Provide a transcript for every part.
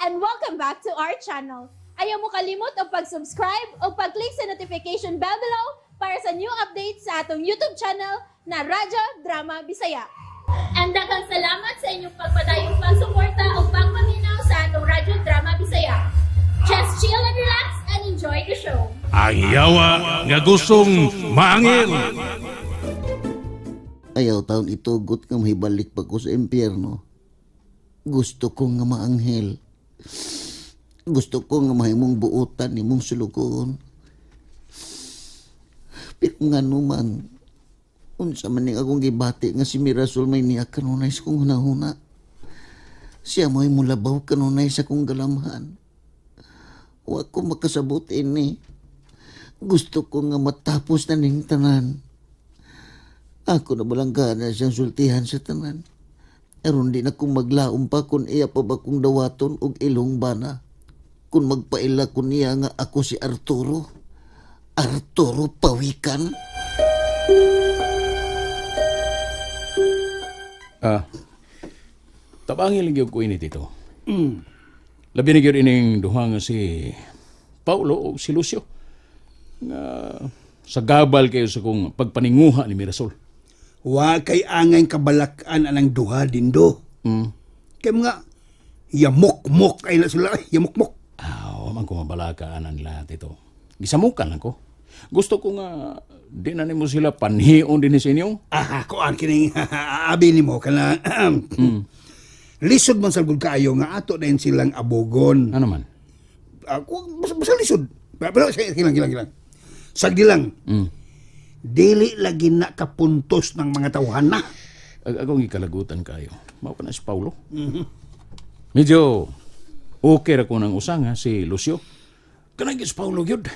And welcome back to our channel. Ayaw mo kalimot og pag-subscribe o pag-click sa notification bell below para sa new updates sa atong YouTube channel na Radyo Drama Bisaya. And daghang salamat sa inyong pagpadayong pagsuporta o pagpaminaw sa atong Radyo Drama Bisaya. Just chill and relax and enjoy the show. Ang yawa nga gustong maangil. Ayaw taon itugot nga mahibalik pa ko sa impyerno. Gusto ko nga maanghel. Gusto ko nga mahimong buotan nimong sulugoon. Pero nga naman, unsa man ning akong gibati nga si Mirasol may niya kanunay sa kong hunahuna. Siya mo'y mulabaw kanunay sa kong galamhan. Wa ko makasabot ini. Gusto ko nga matapos na ning tanan. Ako na balang gana siyang sultihan sa tanan. Aron di na kong maglaom pa kung iya pa ba kong dawaton og ilong bana. Kung magpaila ko niya nga ako si Arturo. Arturo Pawikan. Tabangin lang gyud ko ini dito. Labi na gyud ining duha nga si Paulo o si Lucio. Nga sa gabal kayo sa kong pagpaninguha ni Mirasol. Wa kay angay kabalakan anang duha dindo. Kay mga yamok-mok ay na sila, yamok-mok. Aw, man ko mabalaka anan nila dito. Gisamukan lang ko. Gusto ko nga di na nimo sila panhion din sa inyo. Ah, kuan kining abi nimo kana. Lisod man sa gud kaayo nga ato na silang abogon. Ano man? Ako basta lisod. Pero kilang kilang kilang. Sagdi lang. Dili lagi na kapuntos ng mga tawhan na. Akong gikalagutan kayo. Mao pa na si Paulo. Medyo okay ra ko ng usang ha, si Lucio. Kanang si Paulo gyud.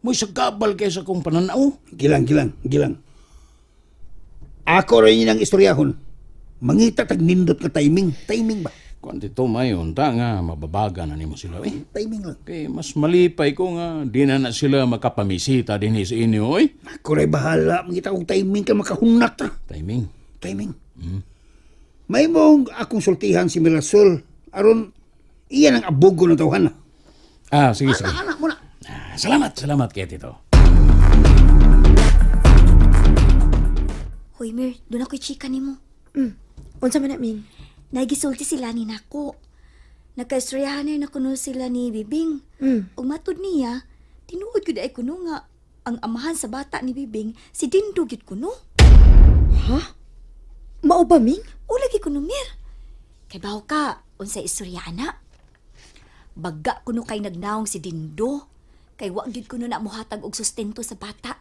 Mo'y sagabal kay sa akong pananaw. Gilang, gilang, gilang. Ako rin ang istoryahon. Mangita tag nindot ka timing. Timing ba? Kuan dito mayon ta nga mababaga na nimo sila eh. Timing lang. Kay mas malipay ko nga di na na sila makapamisita dinhi sa inyo oy. Ako rin bahala. Mangita kong timing ka makahunat ra. Timing. Timing. May mong akong sultihan si Mirasol. Aron iyan ang abogo ng tawhan na. Ah, sige, sige. Anak mo na. Ah, salamat, salamat kay Tito. Hoy, Mir, doon ako'y chika nimo. Unsa man na, Ming? Nagisulti sila ni nako. Nagkaistoryahan na kuno sila ni Bibing. Ug matud niya, tinuod gyud ay kuno nga ang amahan sa bata ni Bibing si Dindo gyud kuno. Ha? Mao ba, Ming? O lagi kuno, Mir. Kay bawo ka, unsa istorya ana? Bagga kuno kay nagnaong si Dindo. Kay wa gyud kuno na mohatag og sustento sa bata.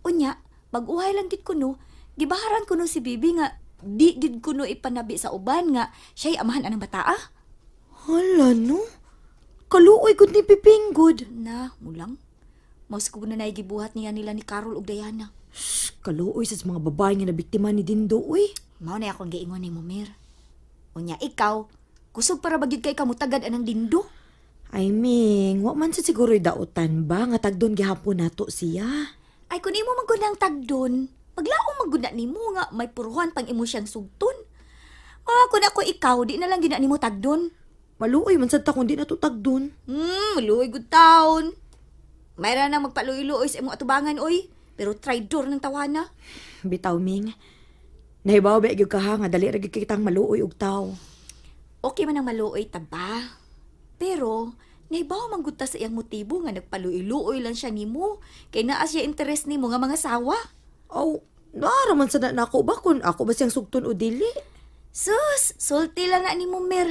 Unya, pag-uhay lang gyud kuno, gibaharan kuno si Bibi nga di gyud kuno ipanabi sa uban nga siya'y amahan anang bata. Ah. Hala no. Kaluoy gud ni Bibing gud. Na, mulang. Maus ko na naigibuhat niya nila ni Carol ug Diana. Shh, kaluoy sa mga babae nga nabiktima ni Dindo uy. Mao na akong giingon nimo, Mir. Unya ikaw, kusog para ba gyud kay kamutagad anang Dindo? Ay, Ming, wa man sa siguro'y dautan ba nga tagdon gihapon nato siya. Ay kun imo man gud ang tagdon, paglaom man gud na nimo nga may puruhan pang imo siyang sugton. Ah, kun ako ikaw, di na lang gyud na nimo tagdon. Maluoy man sad ta kung di na to tagdon. Maluoy gud taon. Mayra nang magpaluoy-luoy sa imong atubangan oy, pero traidor ng tawana. Bitaw, Ming. Nahibaw ba gyud ka ha nga dali ra gyud kitang maluoy og tawo. Okay man ang maluoy ta ba? Pero nahibaw man gud ta sa iyang motibo nga nagpaluoy-luoy lang siya nimo kay naa siya interes nimo nga mga sawa. Aw, naara man sad na nako ba kung ako ba siyang sugton o dili? Sus, sulti lang na nimo, Mir.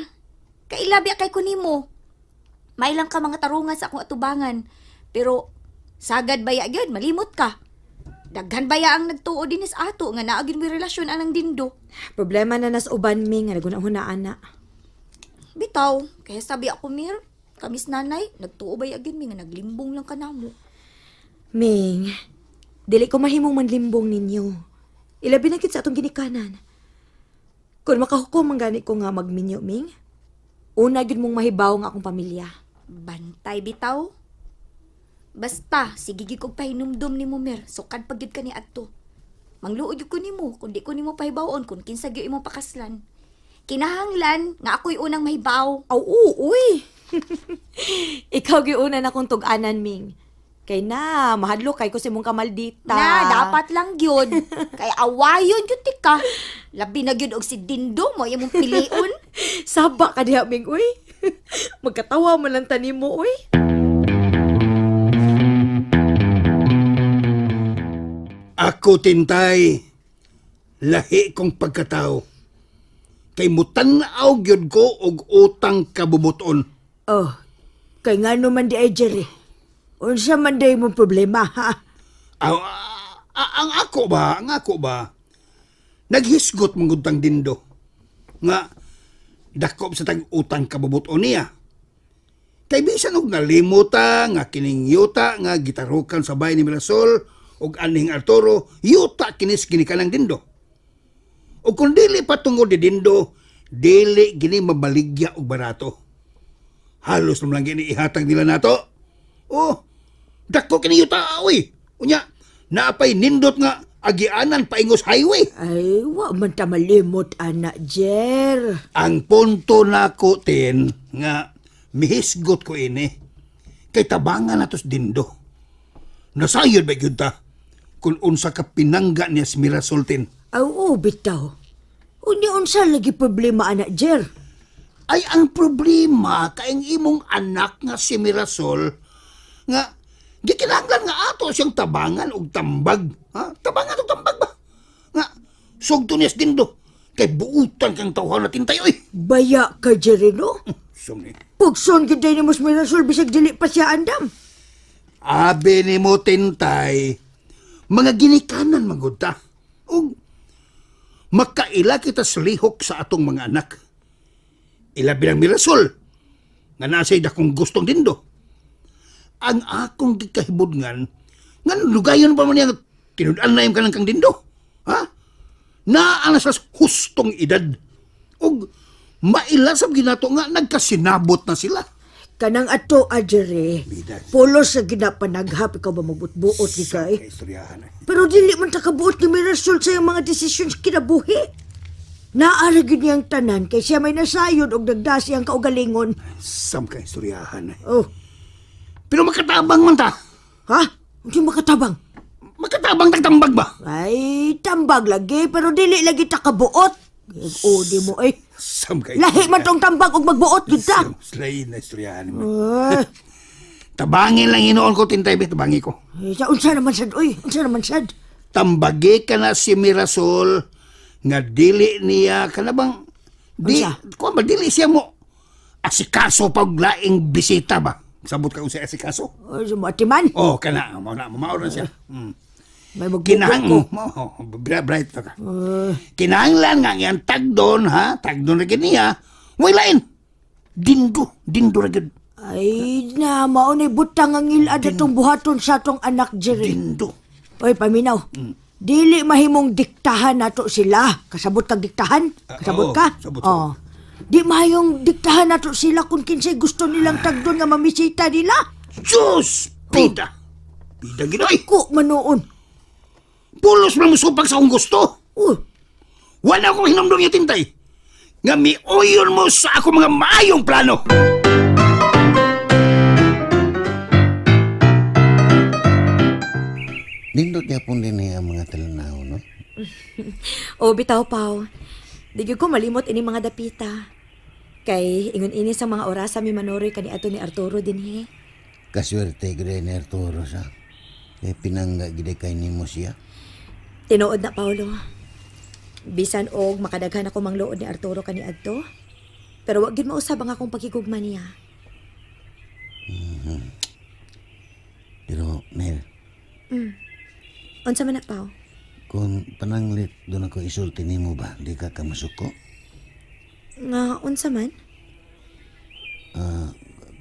Kailabi kay ko nimo. May lang ka mga tarungan sa akong atubangan. Pero sagad baya gyud, malimot ka. Daghan baya ang nagtuo din sa ato nga naa gyud may relasyon anang Dindo. Problema na nas uban, Ming, nga nagunahuna ana. Bitaw, kaya sabi ako, Mir, kamis nanay, nagtuo baya gyud mi nga naglimbong lang ka namo. Ming, dili ko mahimong manlimbong ninyo. Ilabi na gyud sa atong ginikanan. Kung makahukom man gani ko nga magminyo, Ming, una gyud mong mahibaw nga akong pamilya. Bantay bitaw. Basta, sige gyud kog pahinumdum nimo, Mir. Sukad pa gyud ka ni adto. Mangluod gyud ko nimo kung di ko nimo pahibawon kung kinsa gyud imong pakaslan. Kinahanglan nga ako'y unang mahibaw. Aw, uy. Ikaw giuna na kong tug-anan, Ming. Kay na, mahadlok kay ko si mong kamaldita. Na, dapat lang gyud. Kay awayon gyud ti ka. Labi na gyud og si Dindo mo imong piliun. Saba ka diha, Ming, uy. Magkatawa man lang tanim mo, uy. Ako, Tintay, lahi kong pagkatao. Kay mutan-aw gyud ko og utang kabubuton. Oh, kay ngano man di ay, Jerry? Unsa man day mong problema, ha? Ang ako ba, naghisgot mong gudtang Dindo. Nga, dakop sa tag utang kabubuton niya. Kay bisan og nalimuta nga kining yuta nga gitarukan sa bahay ni Mirasol og aning Arturo, yuta kinis ginikanan Dindo. O kung dili pa tungod ni Dindo, dili gini mabaligya og barato. Halos naman lang gini ihatag nila nato. Oh, dako kini yuta, uy. Unya, naapay nindot nga agianan paingos highway. Ay, wa man ta malimot, anak, Jer. Ang punto nako tin nga mihisgot ko ini kay tabangan natos Dindo. Nasayod ba gyud ta kung unsa ka pinangga niya si Mirasol tin? Aw, oo, bitaw. Unya unsa lagi problema, anak, Jer? Ay, ang problema kay ang imong anak nga si Mirasol nga gikinahanglan nga ato siyang tabangan og tambag. Ha? Tabangan og tambag ba? Nga sugto niya sa Dindo kay buutan kang tawhan na Tintay, oy. Baya ka, Jerry, no? Sumni. Pugson gid ni mo si Mirasol bisag dili pa siya andam. Abi nimo, Tintay, mga ginikanan magud ta. Ug makaila kita sa lihok sa atong mga anak. Ilabi ng Mirasol nga nasa'y dakong gustong Dindo. Ang akong gikahibudngan nga lugayon pa man niya tinud-an na yung kanang kang Dindo. Ha? Naa na sa hustong edad. Ug mailasab ginato nga nagkasinabot na sila. Kanang ato, Jerry. Pulos sa ginapanaghap, ikaw ba magbutbuot ni kay? Pero dili man ta kabuot ni Mirasol sa iyang mga desisyon sa kinabuhi. Naara gyud niyang tanan kay siya may nasayod og nagdasi ang kaugalingon. Sam ka istoryahan. Oh. Pero makatabang man ta. Ha? Hindi makatabang? Makatabang tagtambag ba? Ay, tambag lagi pero dili lagi ta kabuot. O, di mo eh. Sam ka Lahi man tong tambag og magbuot gyud ta. Slain na istoryahan mo. Tabangin lang hinoon ko, Tintay, tabangi ko. Sa unsa naman sad, oy? Unsa naman sad? Tambagi ka na si Mirasol nga dili niya kana bang di kuan ba dili siya mo asikaso pag laing bisita ba? Sabot ka unsa asikaso? Oy, sumatiman. Oh, kana mao na mao na siya. May magbubuo Kinahang ko. mo, bright ka. Kinahanglan nga iyang tagdon, ha? Tagdon ra gid niya. Way lain. Dindo, dindo ra gid. Ay na, mao ni butang ang ilad atong buhaton sa atong anak, Jerry. Dindo. Oy, paminaw. Dili mahimong diktahan nato sila. Kasabot kag diktahan? Kasabot ka? Sabot. Oh. Di mahayong diktahan nato sila kung kinsay gusto nilang tagdon nga mamisita nila. Diyos! Pida! Pida ginoy! Ko manoon. Pulos man musupag sa akong gusto. Wala akong hinumdum niya, Tintay. Nga miuyon mo sa akong mga maayong plano. Nindot yapon din niya ang mga talanaw, no? O, bitaw, Pao. Di gyud ko malimot ini mga dapita. Kay ingon ini sa mga orasa mi manoroy kani ato ni Arturo dinhi. Kaswerte gid ni Arturo sa. Kay pinangga gid kay nimo siya. Tinuod na, Paolo. Bisan og makadaghan ako mangluod ni Arturo kani adto. Pero wa gyud mausab ang akong pagkigugma niya. Mm-hmm. Pero Mel. Unsa man na, Pao? Kung pananglit doon ako isulti nimo ba, di ka kamasuko? Nga unsa man?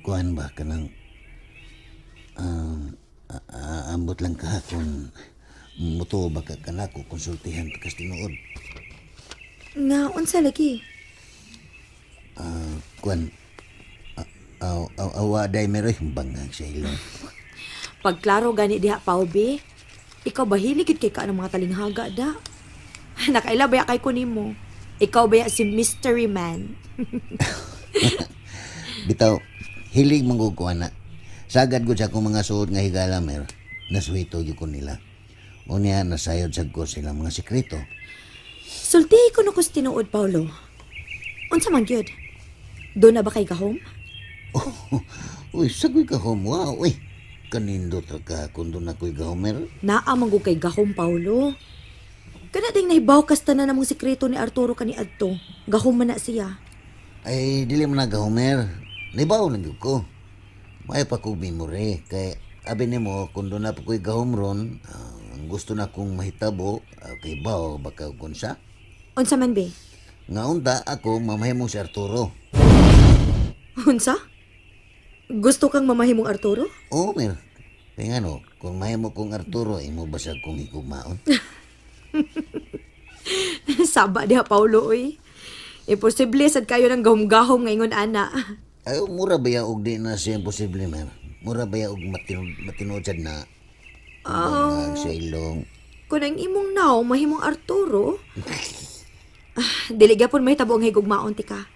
Kuan ba kanang ambot lang ka kung mutuo ba ka kanako konsultihan ta kas tinuod. Nga unsa lagi? Kuan awa day meroy bangag sa ilong. Pagklaro gani diha, Pao be. Ikaw ba hilig gid kay ka ng mga talinghaga da? Nakaila ba kay ko nimo? Ikaw ba ya si Mystery Man? Bitaw, hilig manggug ko ana. Sagad ko sa akong mga suod nga higala, Mer. Nasuhito gyud ko nila. Unya, nasayod sad ko silang mga sekreto. Sulti ko no kus tinuod, Paulo. Unsa man gyud? Doon na ba kay gahom? Uy, sagoy gahom. Wow, uy. Kanindot ra ka kung doon ako'y gahom, Mer. Naa man gud kay gahom, Paulo. Kana ding nahibaw kas tanan namong sekreto ni Arturo kani adto. Gahom man na siya. Ay, dili man na gahom, Mer. Nahibaw lang gyud ko. May pa kong memory. Kay, abi nimo, kung doon na pa ko'y gahom ron, ang gusto na kong mahitabo, kay baw, baka kung sa. Unsa man be? Nga unta, ako mamahimong si Arturo. Unsa? Gusto kang mamahimong Arturo? Oo, Mer. Kaya nga no, kung mahimo kong Arturo, imo basag kong higugmaon. Saba diha, Paulo, oy. Imposible sad kayo ng gahom-gahom nga ingon ana. Ay, mura ba ya og di na siya imposible, Mer? Mura ba ya og matinuod sad na? Oh. Sa ilong. Kung ang imong naw, mahimong Arturo, dili gyapon mahitabo ang higugmaon tika.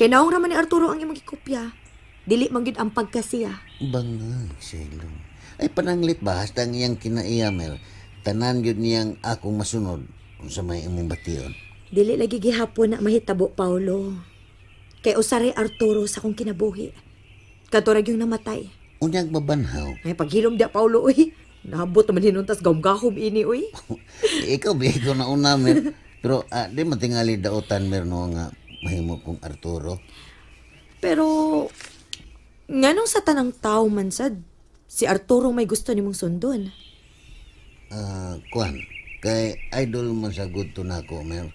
Kay naong raman ni Arturo ang imong gikopya. Dili man gyud ang pagkasiya. Bangag sa ilong. Ay, pananglit ba? Hasta ang iyang kinaiya, Mer. Tanan gyud niyang akong masunod kung sa may imong bation. Dili lagi gihapon na mahitabo, Paulo. Kay usaray Arturo sa akong kinabuhi. Katurag yung namatay. Unyag mabanhaw. Ay, paghilom dia, Paulo, uy. Nahabot naman hinuntas gahom-gahom ini, uy. Ikaw, ba, ikaw na una, Mer. Pero di matingali daotan, Mer, no, nga mahimo kong Arturo. Pero, nganong sa tanang tao man sad, si Arturo may gusto nimong sundon? Kuan, kay idol man sa good to nako, Mer.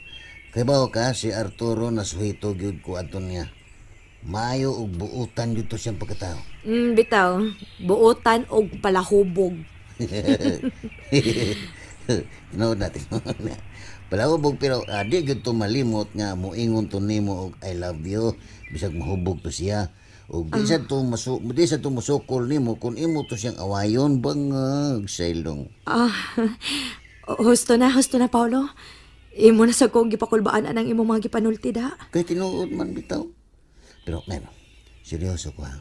Kay bawo ka, si Arturo nasuhito gyud ko adto niya. Maayo og buutan gyud to siyang pagkatao. Bitaw, buutan og palahubog. Tinuod na, tinuod na. Palahubog pero di gyud to malimot nga moingon to nimo og I love you bisag mahubog to siya. Og di sa to di sa to musukol nimo kung imo to siyang awayon bangag sa ilong. Husto na, Paulo. Imo na sa kong gipakulbaan anang imong mga gipanulti da. Kay tinuod man bitaw. Pero meron, seryoso ko ha.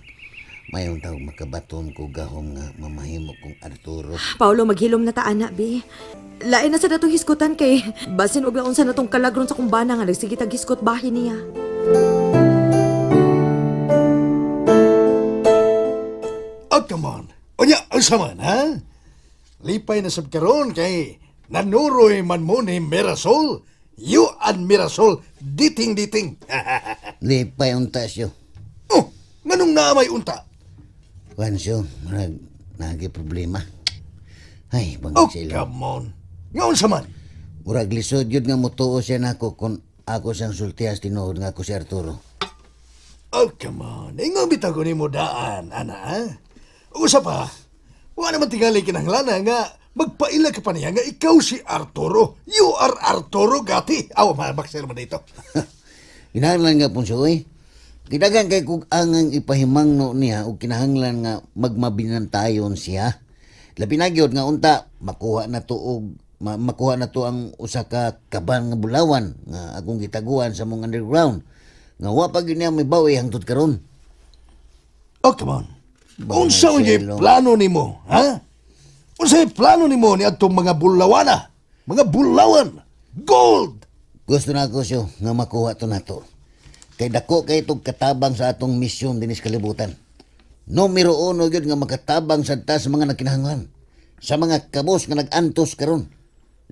Mayong tawag makabaton ko gahom nga mamahimo kong Arturo. Paulo, maghilom na ta ana, bi. Lain na sa datong hisgutan kay basin og laon sa natong kalagron sa kumbana nga nagsige tag hisgot bahin niya. Oh, come on. Unya, unsa man, ha? Lipay na sab karon kay nanuroy man mo ni Mirasol. You and Mirasol, diting-diting. Lipay unta siyo. Oh, nganong naamay unta? Kuan siyo, marag nagi problema. Ay, bangag Oh, sa ilong. come on. Ngaon sa man? Murag lisod yun nga mutuo siya nako kung ako siyang sultihas tinuod nga ako si Arturo. Oh, come on. Ingon bitaw ko nimo daan, ana, ha? Usa pa, wa naman tingali kinahanglan nga magpaila ka pa niya nga ikaw si Arturo. You are Arturo Gatti. Aw, mabaksir mo dito. Kinahanglan nga po siya, uy. Kidagan kay kung angang ipahimangno niya o kinahanglan nga magmabinantayon siya. Labi na gyud nga unta makuha na to og makuha na to ang usa ka kaban nga bulawan nga akong gitaguan sa mong underground. Nga wa pa gyud niya may bawi hangtod karon. Oh, come on. Unsa man gyud plano nimo, ha? Unsa plano nimo ni adtong mga bulawana? Mga bulawan, gold. Gusto na ako siyo nga makuha to nato. Kay dako kay itong katabang sa atong misyon dinis kalibutan. Numero 1 gyud nga makatabang sad ta sa mga nagkinahanglan, sa mga kabos nga nag-antos karon.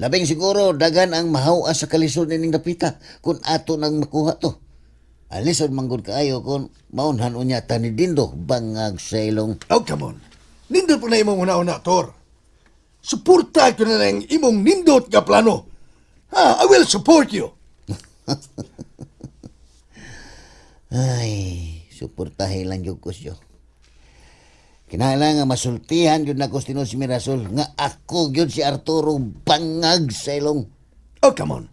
Labing siguro daghan ang mahaw-as sa kalisod nining dapita kung ato nang makuha to. Alisod manggod kaayo kung maunhan unya ta ni Dindo bangag sa ilong. Oh, come on. Nindot po na imong una-una, Tor. Suporta ko na ng imong nindot nga plano. Ha, I will support you. Ay, suportahe lang yun ko siyo. Kinahanglan nga masultihan yun na ko tinuod si Mirasol nga ako yun si Arturo bangag sa ilong. Oh, come on.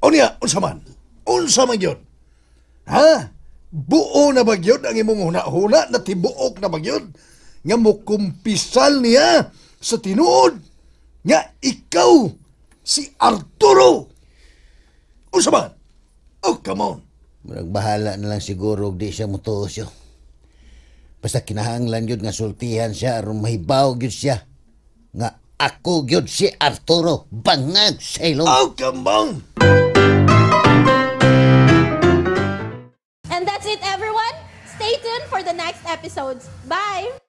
O niya, unsa man? Unsa man yun? Ha? Buo na ba yun ang imong huna-huna na tibuok na ba yun? Nga mukumpisal niya sa tinuod nga ikaw si Arturo. Unsa man? Oh, come on. Murag bahala na lang siguro og di siya motuo siya. Basta kinahanglan gyud nga sultihan siya aron mahibaw gyud siya nga ako gyud si Arturo Bangag Sailong. Oh, come on. And that's it, everyone. Stay tuned for the next episodes. Bye!